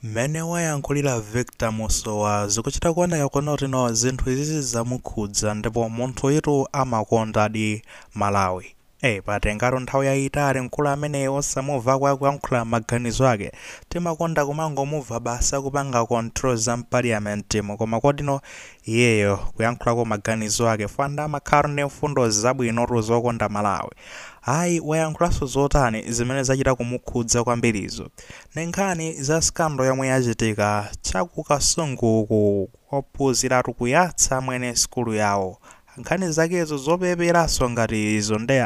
Mmene wayankhulira Victor Musowa zikuchita kuoneka kunoti no zinthu izizi zamukhudza ndipo munthuyitu amakondadi Malawi. Patengatu nthawi yayitali mkulu ameneyi osamumva akuyankhula maganizo ake. Timakonda kumangomumva basi akupanga control za m'parliamentimo, koma kodino iyeyo kuyankhulako maganizo ake fanda amakhala ndi mfundo zabwinotu zokonda Malawi. Ayi, wayankhulanso zotani zimene zachita kumukhudza kwambirizo? Ndi nkhani za scandal yomwe yachitika chaku Kasunguku, ophunziratu kuyatsa mwene sukulu yawo. Nkhani zakezo zopeperanso ngati izo nde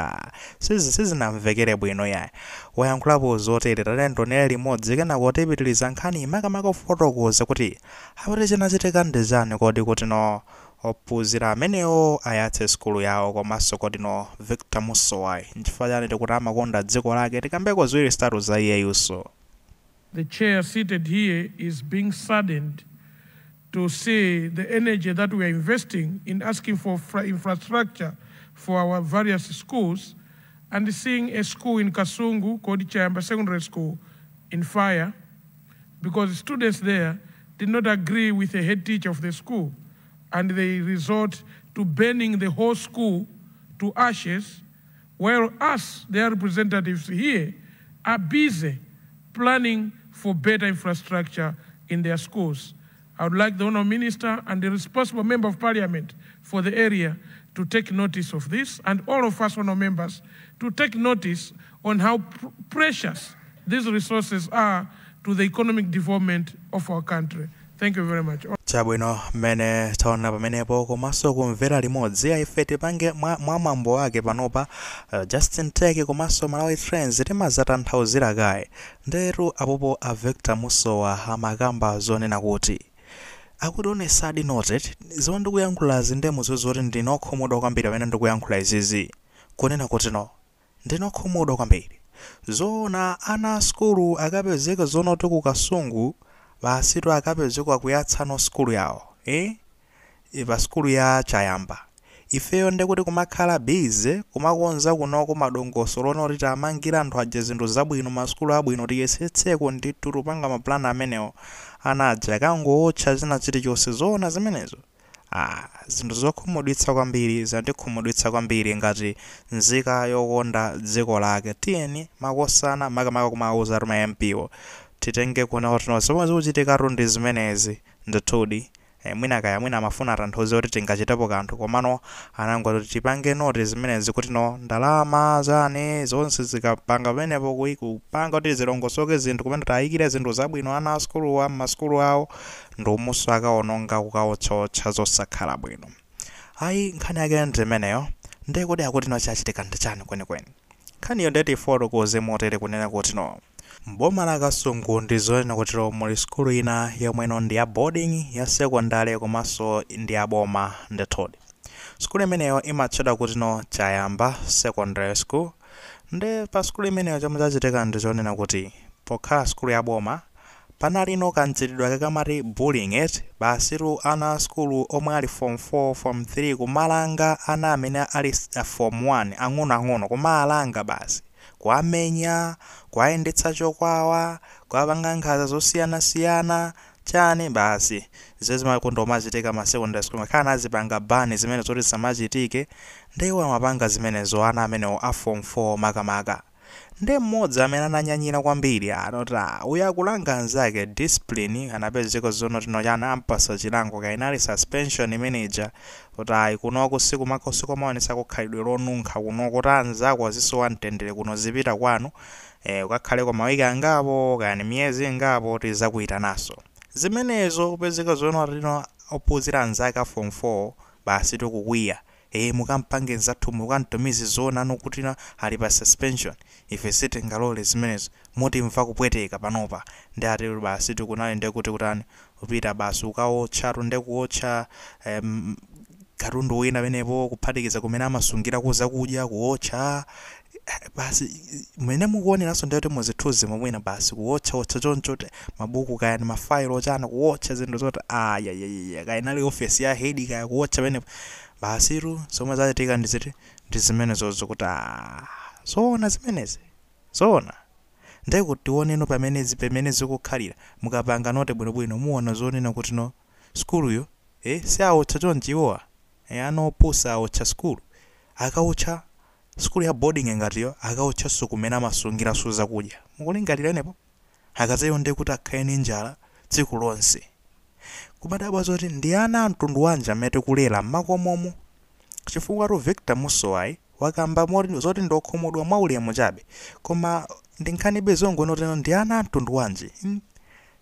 sizinamvekere bwino yayi. Wayankhulapo zotere, tatiyeni tionere limodzi, kenako tipitiliza nkhani, makamaka kufotokoza kuti akuti chinachitika ndi chani kodi kuti no ophunzira amenewo ayatse sukulu yawo, komanso kodi no Victor Musowayi nchifukwa chani tikuti amakonda dziko lake? Tikambeko ziwiri zitatu za iyeyunso. The chair seated here is being saddened to see the energy that we are investing in asking for infrastructure for our various schools and seeing a school in Kasungu called Chayamba Secondary School in fire because students there did not agree with the head teacher of the school and they resort to burning the whole school to ashes, while us, their representatives here, are busy planning for better infrastructure in their schools. I would like the Honourable Minister and the responsible Member of Parliament for the area to take notice of this, and all of us honourable members to take notice on how precious these resources are to the economic development of our country. Thank you very much. Chabwino, mmene taona pamenepo komanso kumvera limodzi, ife tipange mwa mwambo wake panopa, Justin Tech komanso Malawi Trends timazatanthauzira kaye. Ndetu apopo a Victor Musowa amakamba zonena kuti akuti on a sad note, zomwe ndikuyankhulazi nde mudziwe zoti ndinokhumudwa kwambiri pamene ndikuyankhula izizi, kunena kuti no ndinokhumudwa kwambiri. Zoona ana a sukulu akapezeka zonoti ku Kasungu basitu akapezeka akuyatsano sukulu yawo pa sukulu ya Chayamba, ifeyo ndekuti kumakhala busy kumakonza kunoko madongosolo onoti tamangira anthu aja zinthu zabwino, masukulu abwino, tiyesetseko ndithu tupanga mapulani amenewo, ana aja akangowotcha china chilichonse. Zoona zimenezo? Zinthu zokhumudwitsa kwambiri, zandikhumudwitsa kwambiri ngati nzika yokonda dziko lake. Tiyeni makosana, makamaka kumawuza ma MP wo, titenge kuona kuti no zomwe zikuchitikatu ndi zimenezi ndithudi. Mwina kaya mwina amafuna atanthauze kuti tingachitepo kanthu, komano anangoti tipange note zimenezi kuti no ndalama zane zonse zikapanga pamenepo kupanga kuti zilongosoke zinthu, kumene tayikire zinthu zabwino ana asukuluwa m'masukulu awo, ndi umuso akaononga kukawotchawotcha, zosakhala bwino ayi. Nkhani yake ndi imeneyo. Ndiye kuti akuti no chachitika ndi chani kwenikweni? Nkhaniyo ndeti ifotokoze motere, kunena kuti no mboma la Kasungu ndi zoyenera kuti muli sukulu ina yomweno ndi ya boarding ya secondary komanso ndi ya boma ndithudi. Sukulu imeneyo imatchedwa kuti no Chayamba Secondary School. Ndi pa sukulu imeneyo chomwe chachitika ndi chonena kuti pokhala sukulu ya boma panalino kamchitidwe kakamati bullying eti. Basitu ana a sukulu omwe ali form 4, form 3 kumalanga ana amene ali form 1 ang'onoang'ono, kumalanga basi, kuamenya, kuayendetsa chokwawa, kuapanga nkhanza zosiyanasiyana chani basi. Zimakonda kumachitika ma secondary school, ngakhale anazipanga ban zimene zoti zisamachitike, ndiwo amapanga zimenezo ana amenewo a form 4 makamaka. Ndi mmodzi amene ananyanyira kwambiri anoti uyu akulanga anzake, discipline anapezeka zonotino chana ampasa chilango, kainali suspension manager, kuti ayi, kunoko sikumaonesa kukhalidwe lonunkha kunoko, kuti anzako azisowa mtendere kuno, zipita kwanu, ukakhaleko mawiki angapo kayani miyezi ingapo, tizakuyitanaso. Zimenezo kupezeka zonotino ophunzira anzake a form 4 basi tikukwiya, mukampange nzathu, mukamtumize zoonano kuti na ali pa suspension, ife sitingalole zimenezo, mutimva kupweteka panopa. Ndi ati basi tikunali ndi kuti kutani, kupita basi ukawotchatu, ndi kuwotcha katundu wina penepo, kuphatikiza kumene amasungirako zakudya, kuwotcha basi mmene mukuoneranso. Ndiyoti muzithunzi momwena basi kuwotchawotcha choncho, mabuku kaya ni mafailo chana, kuwotcha zinthu zoti ayayaya, kaya inali ofesi ya head kaya, kuwotcha penepo basitu. Zomwe zachitika ndiziti ndi zimenezozo, kuti zoona zimenezi, zoona? Ndekuti tioneno pamene zikukhalira. Mukapanga note bwinobwino muona zonena kuti no sukuluyo si awotcha chonchi iwowa. Ana opusa awotcha sukulu. Akawotcha sukulu ya boarding ngatiyo, akawotchanso kumene amasungiranso zakudya. Mukulingalira enepo? Akatero ndekuti akhale ndi njala tsiku lonse. Kumadabwa zoti ndi ana amtundu wanji amene tikulera m'makomomo. Chifukwa tu Victor Musowayi wakamba zoti ndokhumudwa mwaulemu chabe, koma ndi nkhanibe zongonoteno ndi ana amtundu wanji.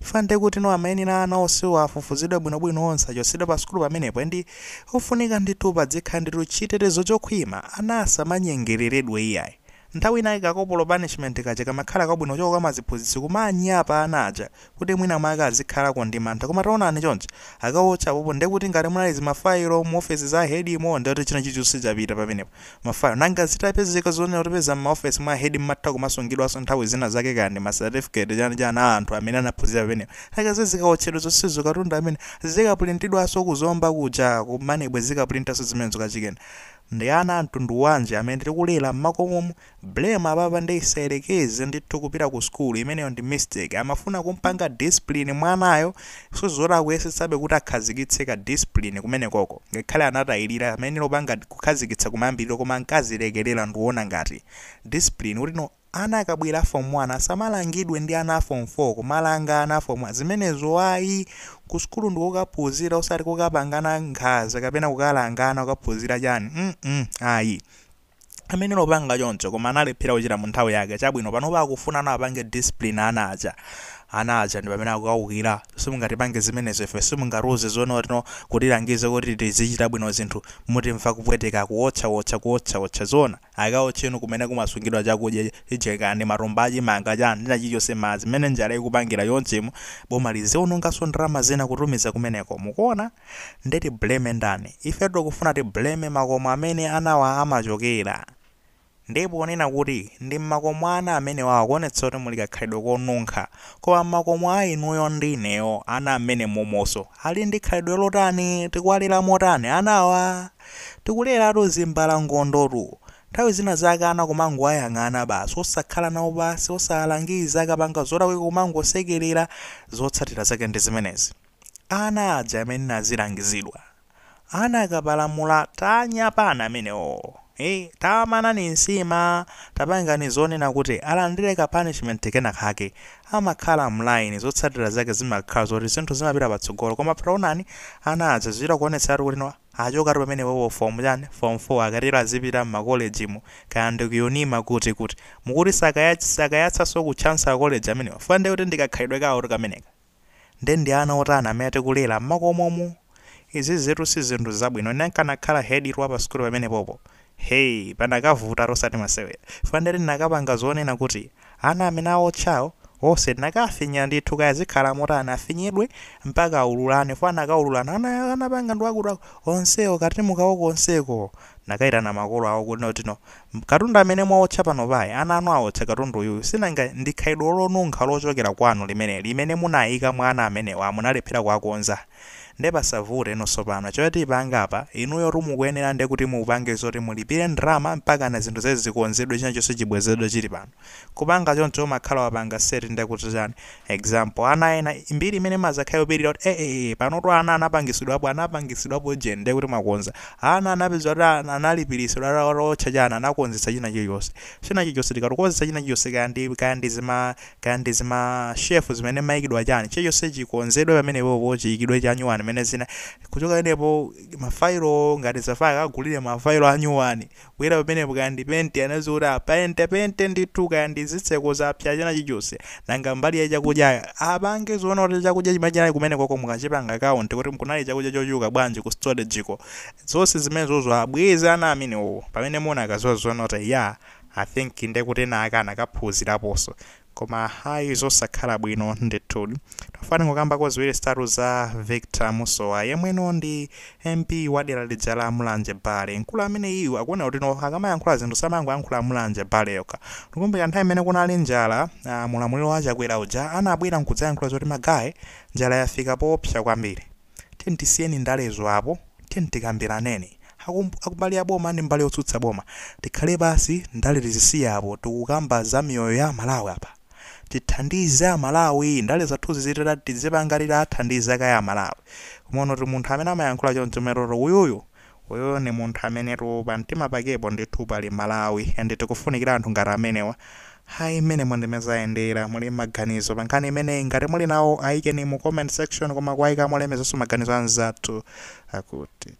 Fande kuti no amayenera ana onsewo afufuzidwe bwinobwino, onse achotsedwe pa sukulu pamenepo. Ndi ofunika ndithu padzikhala ndithu chitetezo chokhwima, ana asamanyengereredwe iyayi. Nthawi inayi ka corporal punishment kaja kamakhala kabwino choko kamaziphunzitsi kumanyapa ana aja kuti mwina mwake azikhalako ndi mantha. Koma taonani chonchi akawotcha popo, ndekuti ngati munali zimafailo mu ofesi za head mo, ndekuti china chilichonse chapita pamenepo. Mafailo nanga zitapezeka zonena kutipeza m'maofesi mwa head mmatha kumasungidwanso nthawi zina zake kandi ma certificate chani chani a anthu amene anaphunzira pamenepo. Akaze zikawotchedwa zonsezo, katundu amene zikapulintidwanso kuzomba kuja kumanebwe, zikaprintanso zimene zikachikena. Ndi ana amtundu wanji amene tikulera m'makomomo? Blame apapa ndi isayelekeze ndithu kupita ku sukulu imeneyo, ndi mistake. Amafuna kumpanga discipline mwanayo, sizoti akuyesetsabe kuti akhazikitse ka discipline kumenekoko, ngakhale anatayirira amene lopanga kukhazikitsa kumayambiriro, koma ankazilekerera. Ndikuona ngati discipline kuti no ana akabwera form 1 asamalangidwe ndi ana a form 4, kumalanga ana a form 1, zimenezo ayi. Ku sukulu ndikukaphunzira, osati kukapangana nkhanza kapena kukalangana kukaphunzira chani. Ayi, amene lopanga choncho, koma analephera kuchita mu nthawi yake. Chabwino, panopa akufuna ana apange discipline ana aja. Ana aja ndi pamene akukawukira: "Simungatipange zimenezo ife, simungatiuze zonotino kutilangize kuti tizichita bwino zinthu, mutimva kupweteka." Kuwotchawotcha, kuwotchawotcha zona, akawotchenu kumene kumasungidwa chakudya ijekani, matumba achimanga, chani, china chilichonse, madzi mmene njala ikupangira yonchemo. Boma liziononganso ndalama zina kutumiza kumeneko. Mukuona? Ndeti blame ndani? Ife tikufuna ti blame makomo amene anawa amachokera. Ndipo onena kuti ndi mmakomo ana amene wawa kuonetsa kuti muli kakhalidwe konunkha, koma mmakomo a inuyo ndi ineyo, ana amene momonso ali ndi khalidwe lotani? Tikuwalera motani anawa? Tikuleratu zimbalangondotu. Nthawi zina zake ana kumangoayang'ana basi, osakhala nawo basi, osalangiza, akapanga zolakwika kumangosekerera. Zotsatira zake ndi zimenezi. Ana aja amene azilangizidwa, ana akapalamula tanyapana amenewo, tamanani nsima, tapangani zonena kuti alandire ka punishment kena kake, amakhala mline. Zotsatira zake zimakhala zoti zinthu zimapita patsogolo. Koma taonani, ana aja zichita kuonetsatu kuti no achokatu pamene popo form chani, form 4, akatero azipita m'makolejimo kaya ndi ku UNIMA kuti mukuti sakayatsanso ku Chancellor College amenewa. Fande kuti ndikakhalidwe kawo kameneka. Nde ndi ana otani amene tikulera m'makomomu? Izi zetu si zinthu zabwino. Ine nkanakhala head wa pa sukulu pamene popo, hey, panakavuta tosati masewera. Fande tinakapanga zonena kuti ana amene awotchawo onse tinakafinya ndithu, kaya zikhala motani, afinyidwe mpaka aululane. Fana akaululana, ana anapanga ndi wakuti onsewo katimukawo konseko. Nakayitana makolo awo kuti notino katundu amene mwawotcha pano payi, ana anu awotcha katundu uyuyu, sinanga ndi khalidwe lonunkha lochokera kwanu limene limene munayika mwana amenewa, munalephera kuwakonza. Nde pasavute nonso pano choti tipanga apa, inuyo tumukuyenera nde kuti mupange zoti mulipire ndalama mpaka na zinthu zezi zikonzedwe, china chonse chibwezedwe chili pano. Kupanga choncho umakhala wapanga set nde kuti chani, example, ana ena mbiri imene mazakhala yopirira kuti panotu ana anapangisidwapo, anapangisidwapo je. Nde kuti mwakonza, ana anapeza kuti analipiritsidwa otcha chani, anakonzetsa china chilichonse, china chilichonse. Tikatikonzetsa china chilichonse, kaya ndi zima shelf zimene mayikidwa chani, chilichonse chikonzedwe pamenepopo, chiyikidwe chanyuwani mene zina kuchoka enepo. Mafailo ngati zafaya, akagulire mafailo anyuwani kuyera pamenepo. Kaya ndi penti, anazioti apente pente ndithu, kaya ndi zitseko zapya, china chilichonse. Nanga mbali ya chakudya, apange zoona kuti chakudya chimene chinali kumene koko mukachipanga count kuti kunali chakudya chochuluka bwanji ku storage ko, zonse zimene zozo abweze ana amenewo. Pamene muona akaziwa zoona kuti ya, I think ndekuti ena akana akaphunziraponso, koma hayi, zosakhala bwino ndithu. Tafani kukambako ziwiri zitatu za Victor Musowa, yemweno ndi MP wa dera lija la Mulanje Bale. Mkulu amene iyu akuona kuti no akamayankhula zinthu samangoyankhula Mulanje Bale yokha. Ndikumbukira nthawi imene kunali njala, mulamuliro wa Chakwera uja, anabwera nkudzayankhula zoti, "Ma guys, njala yafika poopsa kwambiri, tiyeni tisiyeni ndalezo apo, tiyeni tikambiraneni akumbali ya boma ndi mbali yotsutsa boma, tikhale pasi, ndale tizisiye apo, tikukamba za miyoyo ya Malawi apa." Tithandize Amalawi. Ndale zathuzi zitera tizipanga titathandiza kaya Amalawi. Kumaona kuti munthu amene amayankhula choncho meroro uyuyu, uyuyu ni munthu amenetu pamtima pakepo ndithu pali Malawi, and tikufunikira anthu ngati amenewa. Hayi, mmene mwandimezayendera, muli maganizo pa nkhani imeneyi? Ngati muli nawo, ayikeni mu comment section, koma kuwayika molemezanso maganizo anzathu akuti